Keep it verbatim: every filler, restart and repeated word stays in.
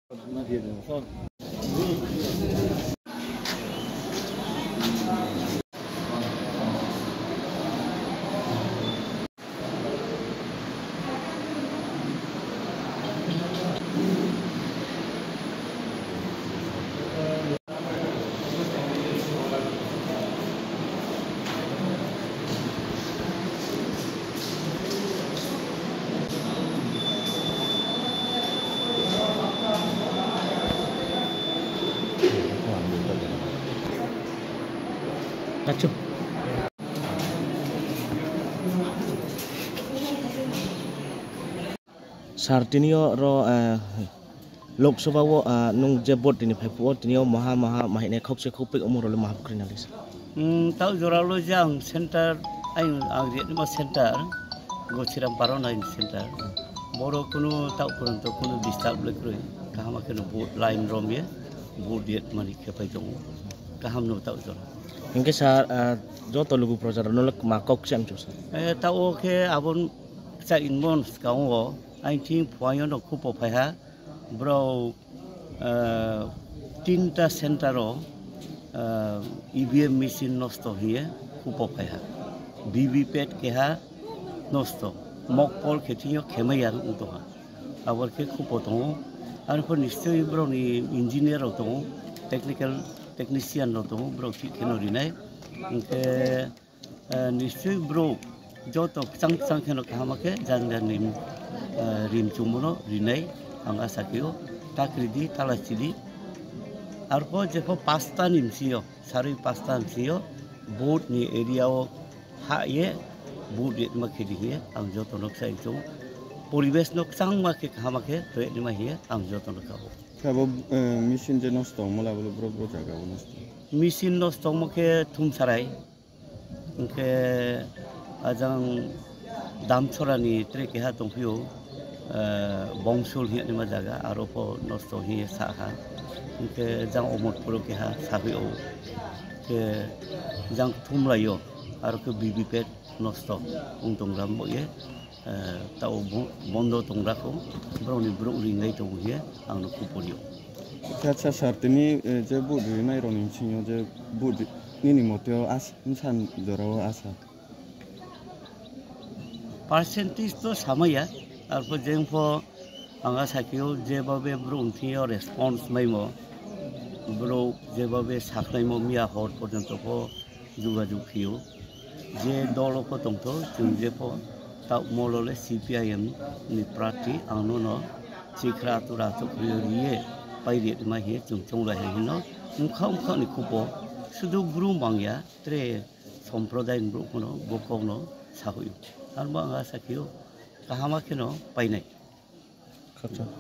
Kachu. Sir, tini o ro, eh, Lok Sabha o, ah, nwng je vote tini phai phuo, tini o maha maha mahinai khokse khokpik omo role maha kwrwina le sir. Hmm, tao jora lo je ang center, ang, ang je ma center, Gochiram Parona ni center. Boro kunu tao purunto kunu disturb le kwrwi, kaham khe no vote line rom ye, vote ye mani khe phai tongo. Kaham no tao jora. Hinkhe sir, ah, joto lugu proja rok no le ma kok se amchu sir. Eh, tao khe abon Kisa inmon swkango, aini thing phuaio no khupo phaiha, borok, ah, tinta center o, ah, E V M machine nosto hiye khupo phaiha, V V pad keha nosto, mokpol khe thingyo khemai ya wng tongha, abor khe khupo tongo. Arpor nischoi borokni engineer rok tongo, technical technician rok tongo, borok thik kheno rinai, hinkhe Eh, nischoi borok joto kwchang kwchang kheno kaham khe jang jang ni, eh, rim chumano rinai ang asa khe o, ta kwrwi di, ta lai chidi. Arpho jepho pasta ni bisingo, sarwi pasta ni bisingo vote ni area o ha ye vote ye ma khe di hiye ang joto no sai chung. Poribesh no kwchang ma khe kaham khe to ye ma hiye ang joto no kabo. Kabo, eh, machine je nosto wngma labelo bro bro jaga o nosto. Machine nosto wngma khe Thumsarai. Hwnkhe ajang Damchorani tre keha tongphio, eh, Bongsul hinwi ma jaga, aro pho nosto hinwi sa ha. Hwnkhe jang Omotpuro keha saphio. Hwnkhe jang Thumlaio, aro khe B B pad nosto wng tong ram bo ye, eh, tao bo-, bondo tong rakho, borokni borok ringai tongo hiye ang no kuphuryo. Acha, sir, tini, eh, je vote rinai rokni bisingo je vote ri-, nini moteo as-, bwsa ni jorao asa? Percentage to samaya, arpho jengpho ang asa khe o jeba be borok thio response maimo, borok jeba be sakhlaimo miya hor porjonto pho jugajug khio. Je dolo pho tongtho, chwng jepho ta molo le C P I M ni prarthi ang nono chikra tura to khrio riye pai ri ma hiye chwng chonglai hai hino. Wngkha wngkha ni khupo sudu brum bangya tre somprodai ni borok phano bo kokno sahoio. Arbo ang asa khio kahama kheno painai. Khakchang.